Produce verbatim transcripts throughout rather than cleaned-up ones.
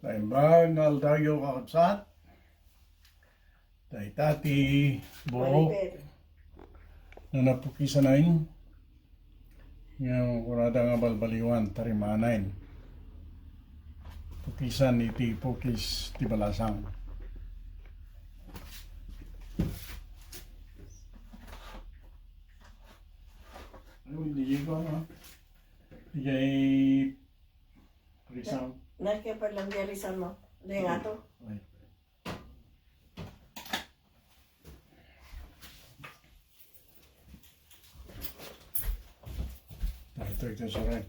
Naimbag nga aldaw, kakabsat. Dayta ti buok Oliver. Nga napukisanen nga kunada nga balbaliwan, tarimanen. Pukisan iti pukis ti balasang. Ay, hindi ko, ano? Igay Risam. Na, kaya pala ang risam mo. Hindi nga to. Ay. Ah, ito, ito, sorry.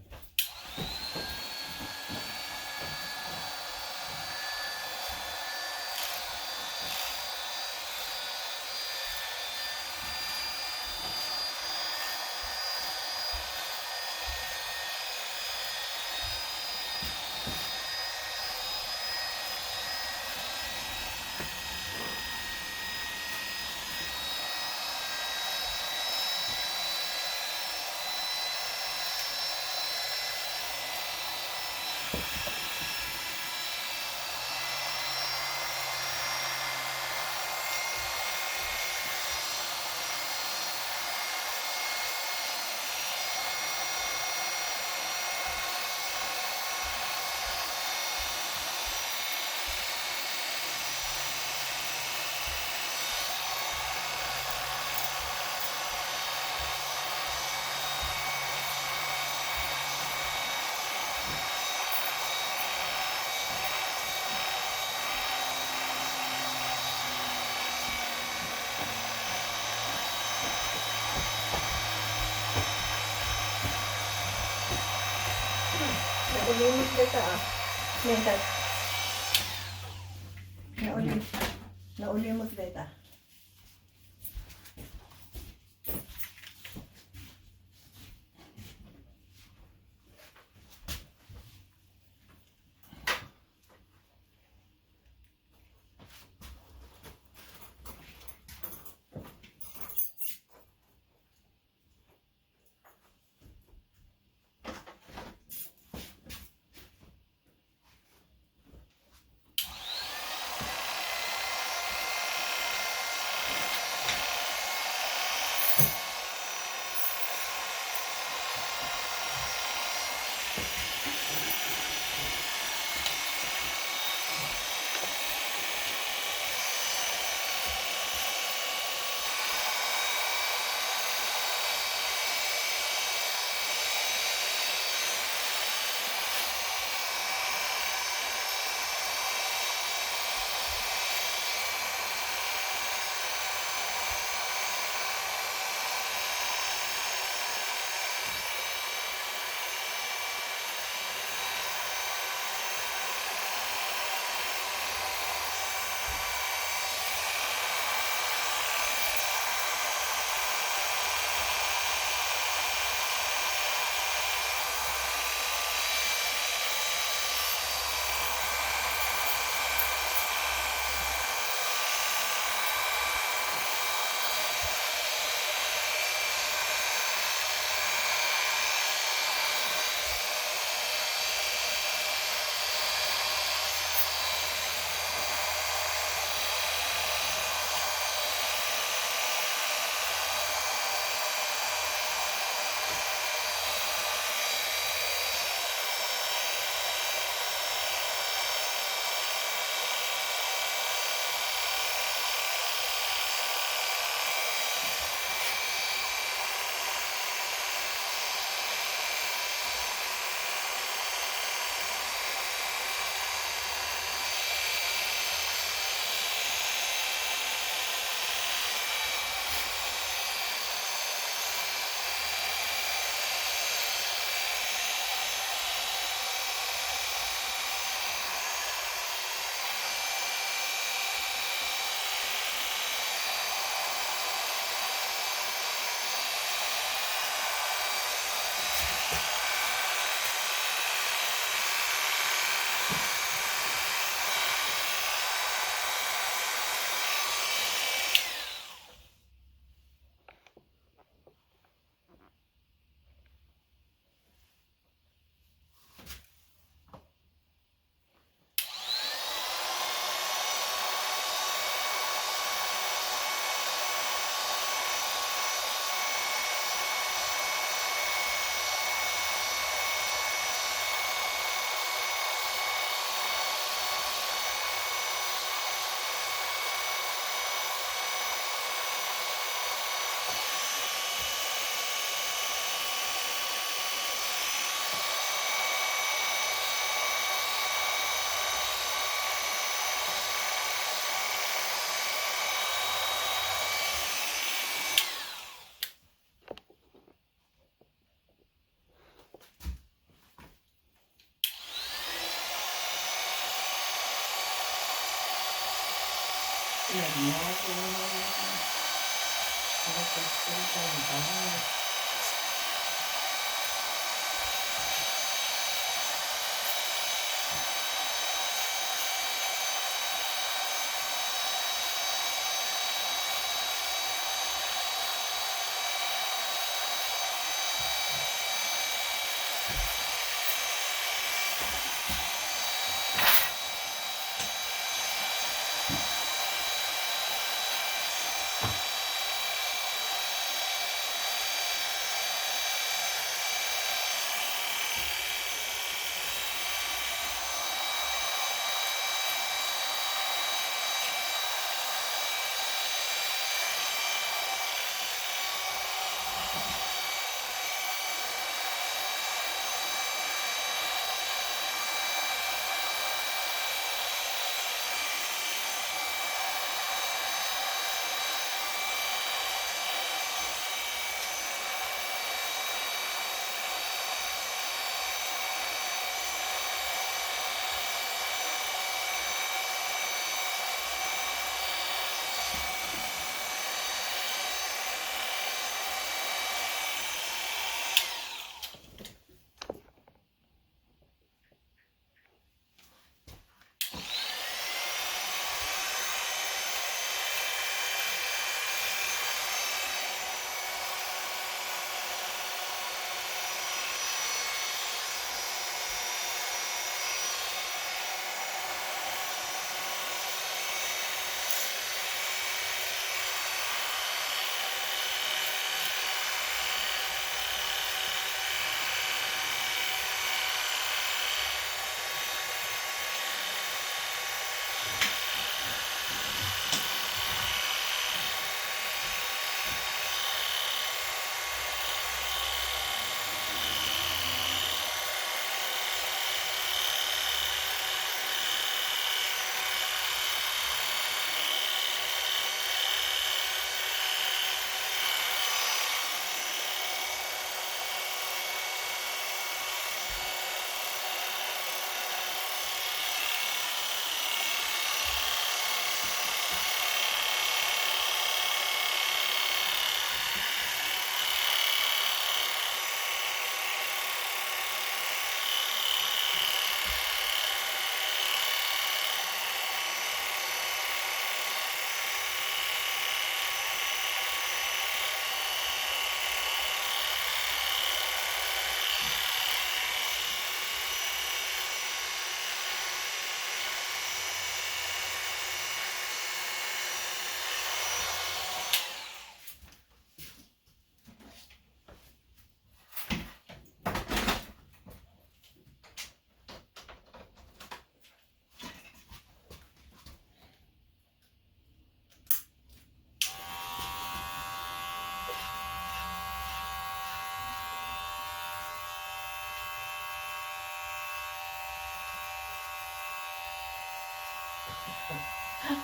Naulimot dayta, ah. Mengkay. Naulim-, naulimot dayta.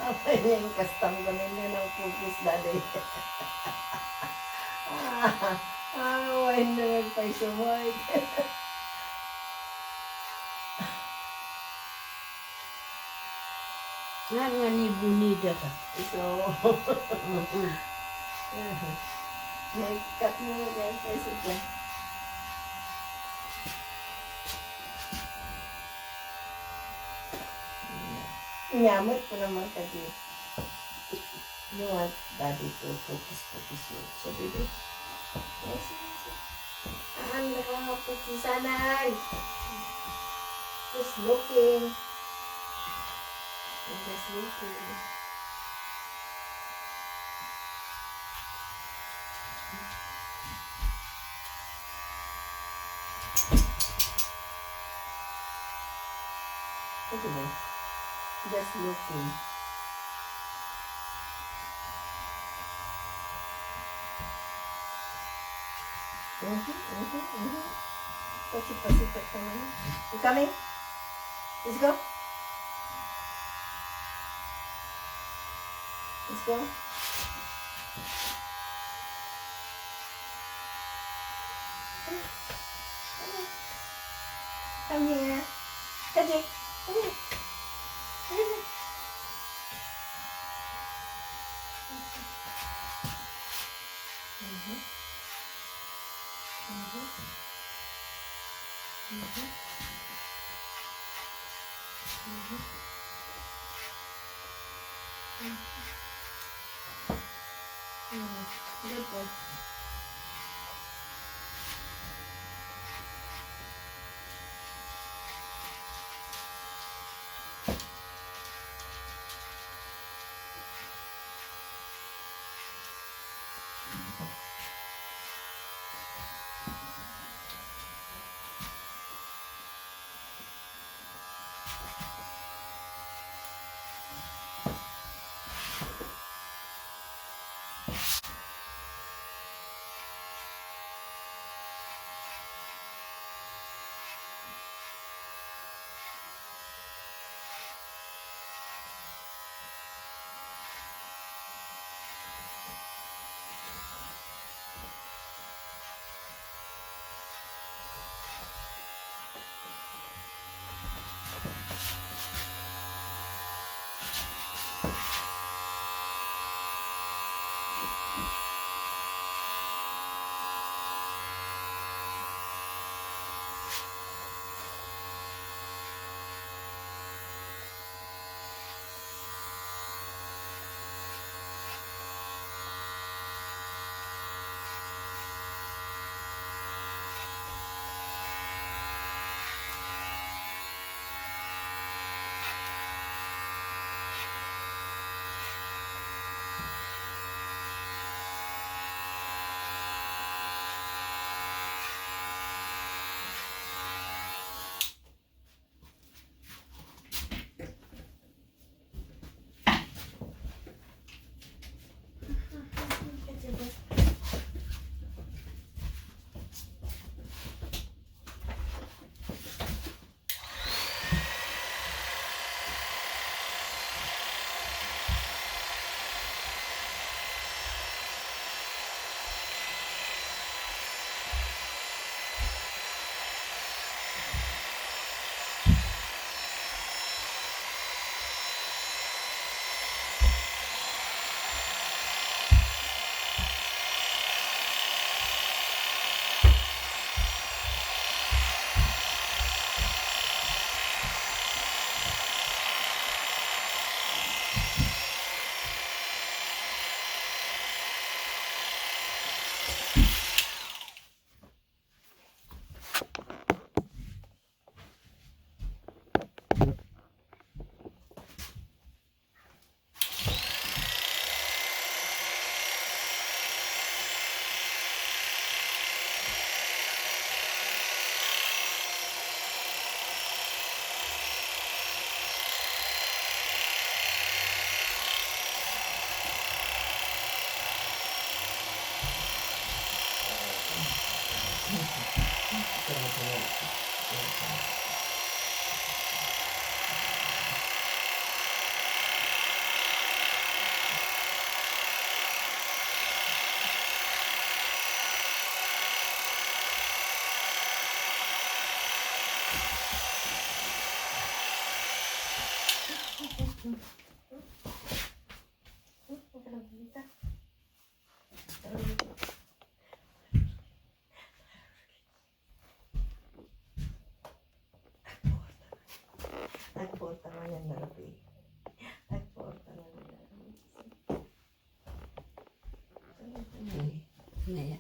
Apay nga kastam kami nga nang focus, Daddy. Ah, ah, why nagpaisumay? Nga, nga ni bunida ka. Isu. Mm-mm. Naikat mo na dyan, kay sige. Nyamot ko naman ka dito. You want daddy to focus, focus you. So, baby, yes, yes, yes. Ang nakapukisanay. Just looking. I'm just looking. Sige na. Just looking. Mhm, mhm, mhm. Pasipasipat naman. You coming? Let's go. Let's go. Come here. Come here. Come here. Come here. Come here. Hmm, good po. Agporta man yan, Rafi. Agporta man yan. Naya.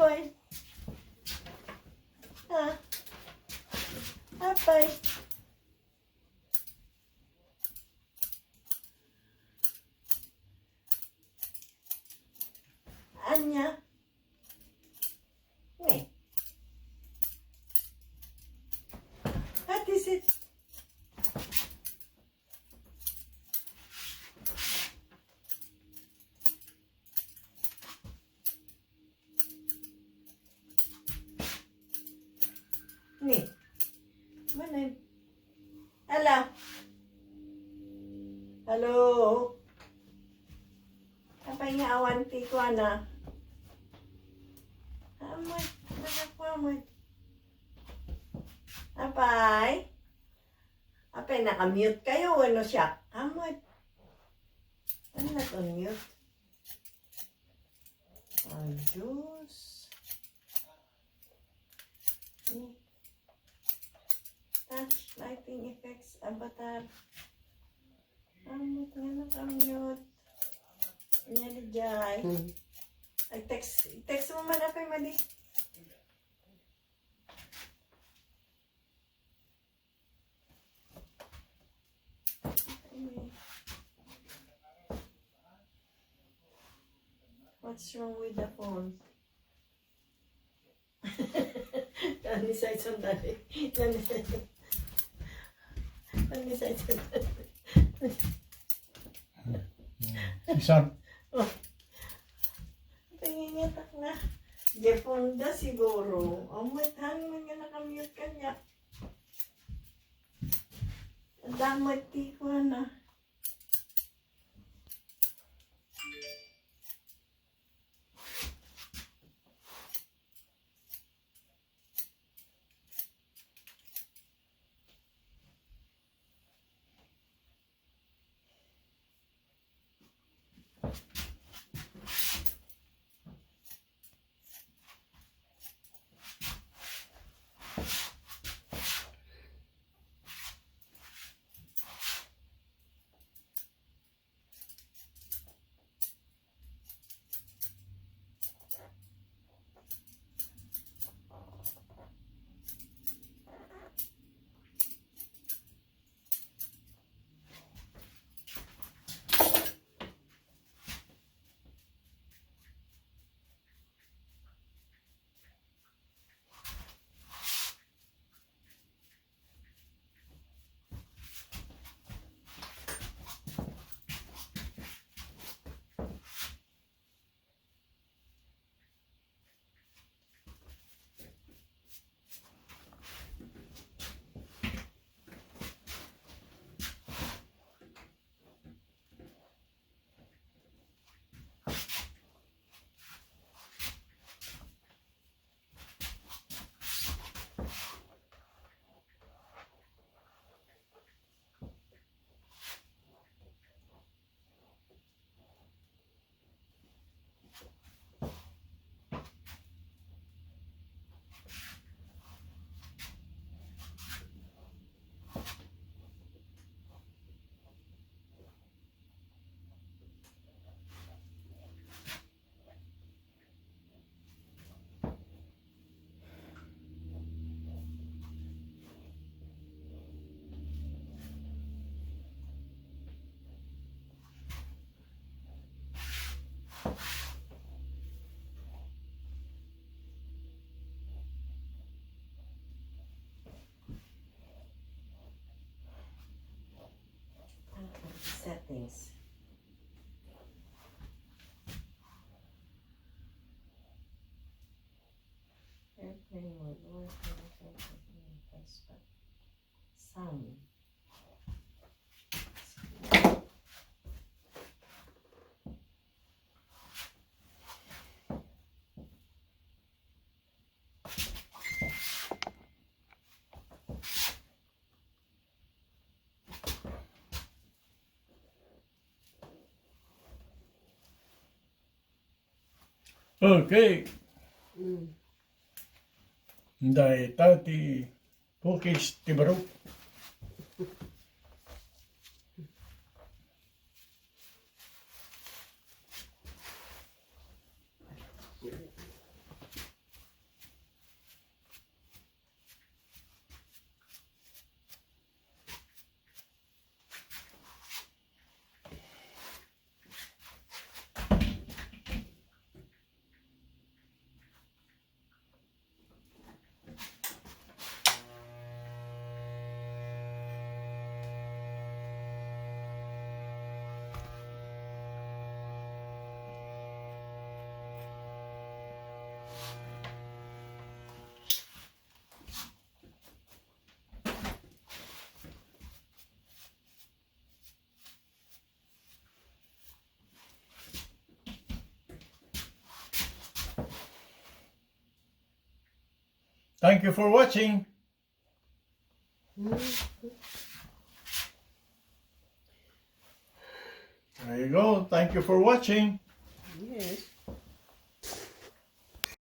Apay. Ha? Apay. Ania? Ni. What is it? Ni. Manen. Ala. Hello. Apay nga awan ti kuana? Amat. Nakakuamat. Apay? Apay, naka-mute kayo, ano siya? Amat. Ano na to, mute? Ay, Diyos. Eh. Touch lighting effects avatar. Ambot nga nakamute. Nya di jay. Hmm. Ay, text, text mo man, Apay, madi. What's wrong with the phone? Nani sa isang dali. Nani sa isang dali. Isan. Oh. Tingin niya tak na. Jeffonda siguro. Ang matang man nga nakamute kanya. Ang damat ti ko na. Settings. Airplane mode, lower twenty-five percent. Sound. Okay. Mm. Dayta ti cookies ti baro. Thank you for watching. There you go. Thank you for watching. Yeah.